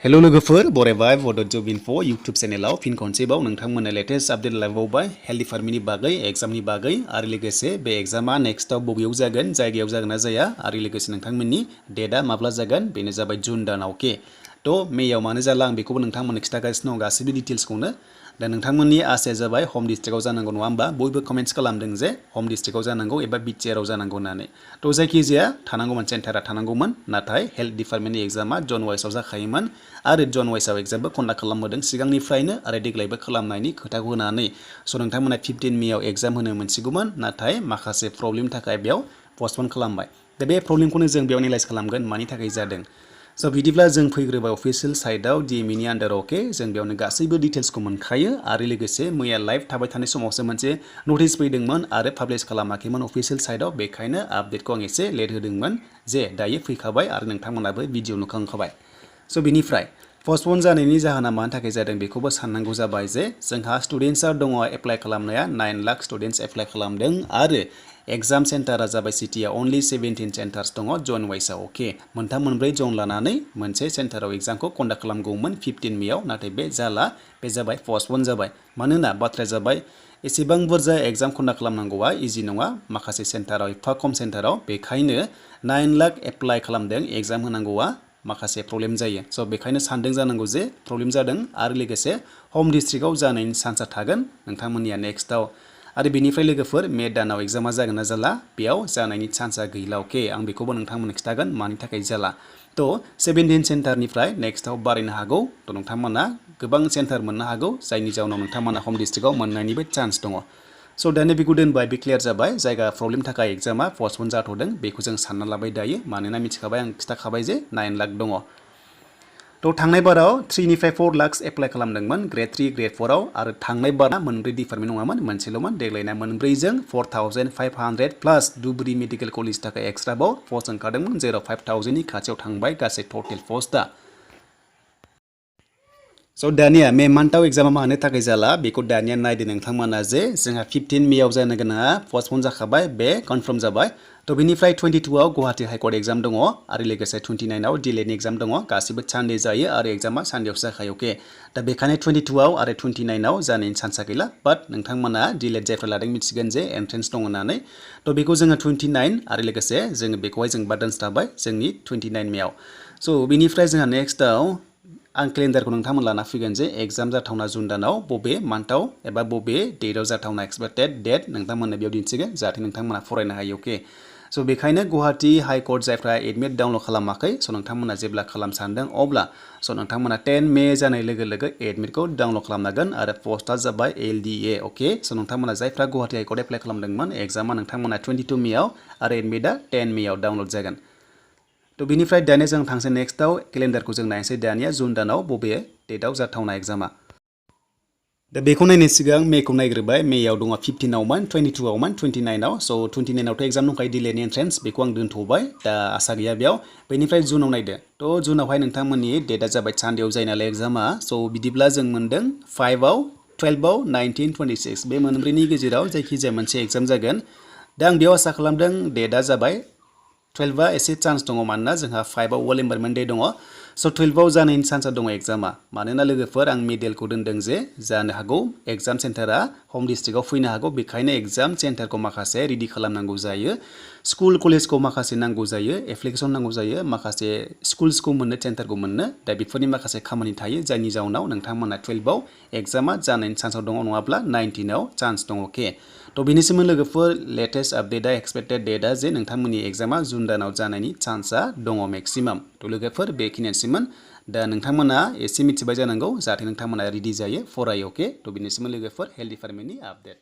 hello लोगोफोर बरायबाय बड' जब info YouTube चेनेलाव फिन खनसेबाव नोंथांमोननो लेटेस्ट आपडेट लायबावबाय हेल्थ डिपार्टमेन्टनि बागै एग्जामनि बागै आरो लोगोसे बे एग्जामा नेक्स्टआव बबेयाव जागोन जायगायाव जागोन ना जाया आरो लोगोसे नोंथांमोननि डेटआ माब्ला जागोन बेनो जाबाय जुन दानाव अके थ' मेयाव मानो जाला आं बेखौबो नोंथांमोननो खिथागासिनो दं गासैबो डिटेल्सखौनो दा नोंथांमोननि आसाया जाबाय हम डिस्ट्रिक्टआव जानांगौ नङा होमबा बयबो कमेन्ट्स खालामदों जे हम डिस्ट्रिक्टआव जानांगौ एबा बिटिआरआव जानांगौ होननानै थ' जायखिजाया थानांगौमोन सेन्टारा थानांगौमोन नाथाय हेल्थ डिपार्टमेन्टनि एग्जामा जन वाइसआव जाखायोमोन आरो जन वाइसआव एग्जामबो कन्डाक्ट खालामबोदों सिगांनिफ्रायनो आरो देग्लायबो खालामनायनि खोथाखौ होनानै स' नोंथांमोना 15 मेआव एग्जाम होनो मोनसिगौमोन नाथाय माखासे प्रब्लेमनि थाखाय बेयाव पस्टपन खालामबाय दा बे प्रब्लेमखौनो जों बेयाव एनालाइज खालामगोन मानि थाखाय जादों स' बिदिब्ला जों फैग्रोबाय अफिसियेल साइटआव डिएमइनि आन्डाराव अके जों बेयावनो गासैबो डिटेल्सखौ मोनखायो आरो लोगोसे मैया लाइभ थाबाय थानाय समावसो मोनसे नटिस फैदोंमोन आरो पाब्लिश खालामाखैमोन अफिसियेल साइटआव बेखायनो आपडेटखौ आं एसे लेट होदोंमोन जे दायो फैखाबाय आरो नोंथांमोनाबो भिडिअ नुखांखाबाय स' बिनिफ्राय पस्टपन जानायनि जाहोना मानि थाखाय जादों बेखौबो साननांगौ जाबाय जे जोंहा स्टुडेन्टसा दङ एप्लाइ खालामनाया 9 लाख स्टुडेन्टस एप्लाइ खालामदों आरो एग्जाम सेन्टारा जाबाय सिटिया अनलि 17 सेन्टार्स दङ जन वाइसआव अके मोनथाम मोनब्रै जन लानानै मोनसे सेन्टाराव एग्जामखौ कन्डाक्ट खालामगौमोन 15 मेआव नाथाय बे जाला बे जाबाय पस्टपन जाबाय मानोना बाथ्राया जाबाय एसेबां बुरजा एग्जाम कन्डाक्ट खालामनांगौआ इजि नङा माखासे सेन्टाराव एफा खम सेन्टाराव बेखायनो 9 लाख एप्लाइ खालामदों एग्जाम होनांगौआ माखासे प्रब्लेम जायो स' बेखायनो सानदों जानांगौ जे प्रब्लेम जादों आरो लोगोसे हम डिस्ट्रिक्टआव जानायनि चान्सआ थागोन नोंथांमोननिया नेक्स्टआव आरो बेनिफ्राय लोगोफोर मे दानाव एग्जामा जागोन ना जाला बेयाव जानायनि चान्सआ गैला अके आं बेखौबो नोंथांमोननो खिथागोन मानि थाखाय जाला थ' 17 सेन्टारनिफ्राय नेक्स्टआव बारायनो हागौ थ' नोंथांमोना गोबां सेन्टार मोननो हागौ जायनि जाउनाव नोंथांमोना हम डिस्ट्रिक्टआव मोननायनिबो चान्स दङ स' दानो बेखौ दोनबाय बे क्लियार जाबाय जायगा प्रब्लेम थाखाय एग्जामा पस्टपन जाथ'दों बेखौ जों सानना लाबाय दायो मानोना मिथिखाबाय आं खिथाखाबाय जे 9 लाख दङ थ' थांनाय बाराव 3 निफ्राय 4 लाख एप्लाइ खालामदोंमोन Gr.III Gr.IV आव आरो थांनाय बारा मोनब्रै डिपार्टमेन्ट नङामोन मोनसेल'मोन देग्लायना मोनब्रैजों 4500 प्लास धुबुरी मेडिकेल कलेजनि थाखाय एक्सट्राबाव पस्ट ओंखारदोंमोन जेराव 5000नि खाथियाव थांबाय गासै टटेल पस्टआ स' दानिया मे मान्थआव एग्जामा मानो थाखाय जाला बेखौ दानिया नायदो नोंथांमोना जे जोंहा 15 मेआव जानो गोनाङा पस्टपन जाखाबाय बे कनफार्म जाबाय थ' बेनिफ्राय 22आव गुवाहाटि हाइकर्ट एग्जाम दङ आरो लोगोसे 29आव डिलेटनि एग्जाम दङ गासिबो सानडे जायो आरो एग्जामा सानडेआवसो जाखायो अके दा बेखायनो 22आव आरो 29आव जानायनि चान्सआ गैला बाट नोंथांमोना डिलेट जायफ्रा लादों मिथिगोन जे एन्ट्रेन्स दङ होननानै थ' बेखौ जोङो 29 आरो लोगोसे जोङो बेखौहाय जों बार्डेन्स थाबाय जोंनि 29 मेआव स' बेनिफ्राय जोंहा नेक्स्टआव आं केलेन्डारखौ नोंथांमोन लाना फैगोन जे एग्जाम जाथावना जुन दानाव बबे मान्थआव एबा बबे डेटआव जाथावना एक्सपेक्टेड डेट नोंथांमोननो बेयाव दिन्थिगोन जाहाथे नोंथांमोना फरायनो हायो अके स' बेखायनो गुवाहाटि हाइकर्ट जायफ्रा एडमिट डाउनलड खालामाखै स' नोंथांमोना जेब्ला खालाम सानदों अब्ला स' नोंथांमोना 10 मे जानाय लोगो लोगो एडमिटखौ डाउनलड खालामनांगोन आरो पस्टआ जाबाय LDA अके स' नोंथांमोना जायफ्रा गुवाहाटि हाइकर्ट एप्लाइ खालामदोंमोन एग्जामा नोंथांमोना 22 मेआव आरो एडमिटआ 10 मेआव डाउनलड जागोन थ' बिनिफ्राय दानिया जों थांसै नेक्स्टआव केलेन्डारखौ जों नायनोसै दानिया जुन दानाव बबे डेटआव जाथावना एग्जामा दा बेखौ नायनो सिगां मेखौ नायग्रोबाय मेयाव दङ 15आवमोन 22आवमोन 29आव स' 29आवथ' एग्जाम दंखायो डिलेटनि एन्ट्रेन्स बेखौ आं दोनथ'बाय दा आसा गैया बेयाव बेनिफ्राय जुनाव नायदो थ' जुनावहाय नोंथांमोननि डेटआ जाबाय सानडेआव जायो नालाय एग्जामा स' बिदिब्ला जों मोनदों 5आव 12आव 19 26 बे मोनब्रैनि गेजेराव जायखिजाया मोनसे एग्जाम जागोन दा आं बेयाव आसा खालामदों डेटआ जाबाय 12आ एसे चान्स दङ मानोना जोंहा 5आव वर्ल्ड एनभायरनमेन्ट डे दङ स' 12आव जानायनि चान्सआ दङ एग्जामा मानोना लोगोफोर आं मेडेलखौ दोनदों जे जानो हागौ एग्जाम सेन्टारा हम डिस्ट्रिक्टआव फैनो हागौ बेखायनो एग्जाम सेन्टारखौ माखासे रेडि खालामनांगौ जायो स्कुल कलेजखौ माखासे नांगौ जायो एप्लिकेसन नांगौ जायो माखासे स्कुल्सखौ मोननो सेन्टारखौ मोननो दा बेफोरनि माखासे खामानि थायो जायनि जाउनाव नोंथांमोना 12आव एग्जामा जानायनि चान्सआव दङ नङाब्ला 19आव चान्स दङ अके थ' बेनि सोमोन्दै लोगोफोर लेटेस्ट आपडेटआ एक्सपेक्टेड डेटआ जे नोंथांमोननि एग्जामा जुन दानाव जानायनि चान्सआ दङ मेक्सिमाम थ' लोगोफोर बेखिनियानोसैमोन दा नोंथांमोना एसे मिथिबाय जानांगौ जाहाथे नोंथांमोना रेडि जायो फरायो अके थ' बेनि सोमोन्दै लोगोफोर हेल्थ डिपार्टमेन्टनि आपडेट